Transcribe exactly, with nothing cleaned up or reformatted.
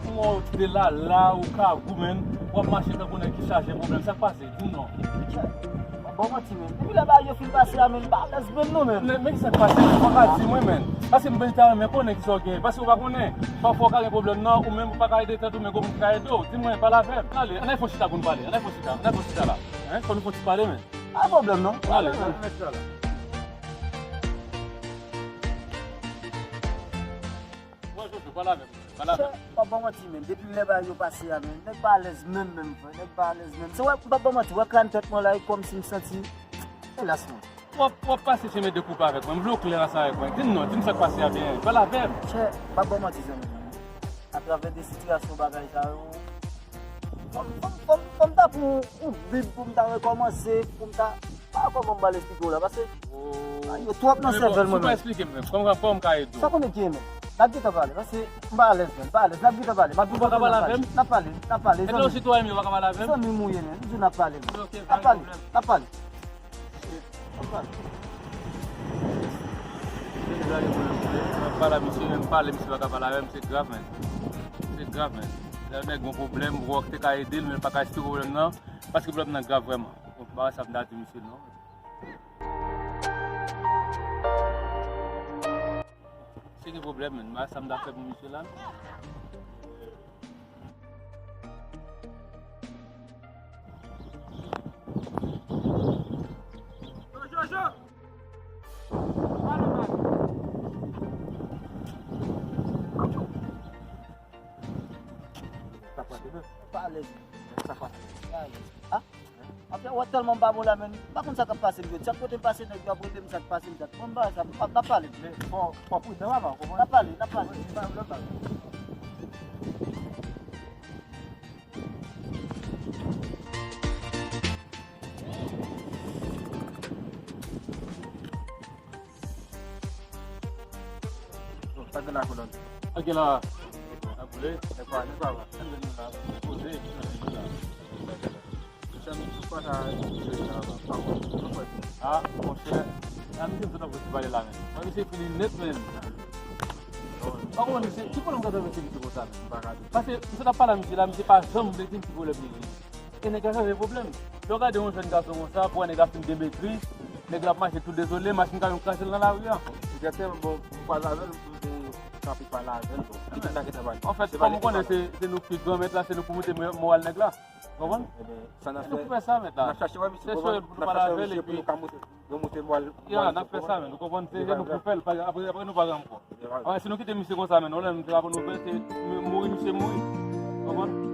Kòman w te la la, ou kagou, menn, w ap mache tankou nèg ki chaje pwoblèm. Sa k pase? Di m non. Chè, m ap ba w manti, menn. Depi lè bagay yo fin pase a, menn, m pa alèz menm non, menn. Men, men ki sa k pase, menn? Ou pa ka di mwen, menn. Paske m ta renmen konnen kisa w gen. Paske ou pa konnen. Pafwa w ka gen pwoblèm nan, ou menm ou pa ka ede tèt ou, men gon moun ki ka ede w. Di mwen, pale avè m. Ale, ann al fè yon chita pou n pale. Ann al fè yon chita. Ann al fè yon chita la. Hein? Fò nou fè yon ti pale, menn. Pa gen pwoblèm, non. Ale, ann al fè yon chita la. Mwen, Jojo, pale avè m. Pale avè m. Chè, m ap ba w manti, menn. Depi lè bagay yo pase a, menn, nèg pa alèz menm, menm, frè. Nèg pa alèz menm. Se wè, m p ap ba w manti, wè kran tèt mwen la, e kòmsi m santi, elas, mwen. W ap, w ap pase chemen dekoupe avèk mwen. M vle w klè ansanm avèk mwen. Di m non, di m sa k pase a byen. Pale avè m. Chè, m p ap ba w manti, zanmi mwen. Atravè de sitiyasyon bagay sa yo, fò m, fò m, fò m, fò m ta pran yon, yon bib pou m ta rekòmanse, pou m ta, pa kòman m pral esplike w la, paske, oh, bagay yo twòp nan sèvèl mwen, menn. Men bon, si w pa esplike m, menn, kòman, kòman m ka ede w? Sa konnen ki ye, menn? N ap gentan pale, paske m pa alèz, menn, m pa alèz. N ap gentan pale, m ap gentan pale, n ap pale, n ap pale, zanmi. Ou pa ka pale avè m? Etè w sitwayen m, ou pa ka pale avè m? Zanmi m ou ye, menn, m di w n ap pale, menn. Ok, pa gen pwoblèm. N ap pale, n ap pale. N ap pale. Misye deja gen pwoblèm, wi. Mwen pale a misye, men m pale, misye pa ka pale avè m, se grav, menn. Se grav, menn. Lè yon nèg gen yon pwoblèm, ou wè w te ka ede l, men l pa ka esplike pwoblèm nan, paske pwoblèm nan grav vrèman. Bon, m pa wè sa m ta di misye, non. Se gen pwoblèm, menn. M pa wè sa m ta fè pou misye la, non. Yo, Jojo! Alo, man. Sa pase, non? Pa alèz. Sa pase. Pa alèz. Ah? Apre, wè tèlman m pa bon la, menn. M pa konn sa k ap pase m jodi. Chak kote m pase, nèg yo ap rele m sa k pase m dat. Bon, m pa sa, n ap pale. Men fò, fò pridan, papa, w konprann? N ap pale, n ap pale. Wi, pa pwoblèm, papa. Sa gen la, kolòn? Sa gen la? Sa boule? Nèg pa, nèg pa, pa. Poze. Sèl pa sa, pa, pa, pa. Ah, monchè. La, misye m sot ap pale la, menn. Mwen, misye fini nèt, menn. Pa konprann, misye, ki pwoblèm w ka travèse misye konsa, menn? M pa ka di. Paske, m sot ap pale a misye la, misye pa janm vle di m ki pwoblèm li gen. E nèg la chèche pwoblèm. Lè w gade yon jèn gason konsa, pou wè nèg la fin demetri, nèg la ap mache tou dezole, machin kamyon kraze l nan lari a. Egzakteman, bon, m pale avè l, m te kanpe pale avè l, bon, li te ta gentan pale. Anfèt, kòm ou konnen se, se nou ki granmèt la, se nou pou moute mo-, moral nèg la. Ou konprann? Ebyen, sa n ap fè, nou pou fè sa, mèt la. N ap chache wè misye, se pou nou pale avè l, epi nou ka moute. Yo moute bwal. Ya, n ap fè sa, men. Ou konprann? Se nou pou fè l. Apre, apre nou pa gen ankò. Anfèt, si nou kite misye konsa, men, yon lè nou te ka pou nou fè, se mouri, misye mouri. Ou konprann?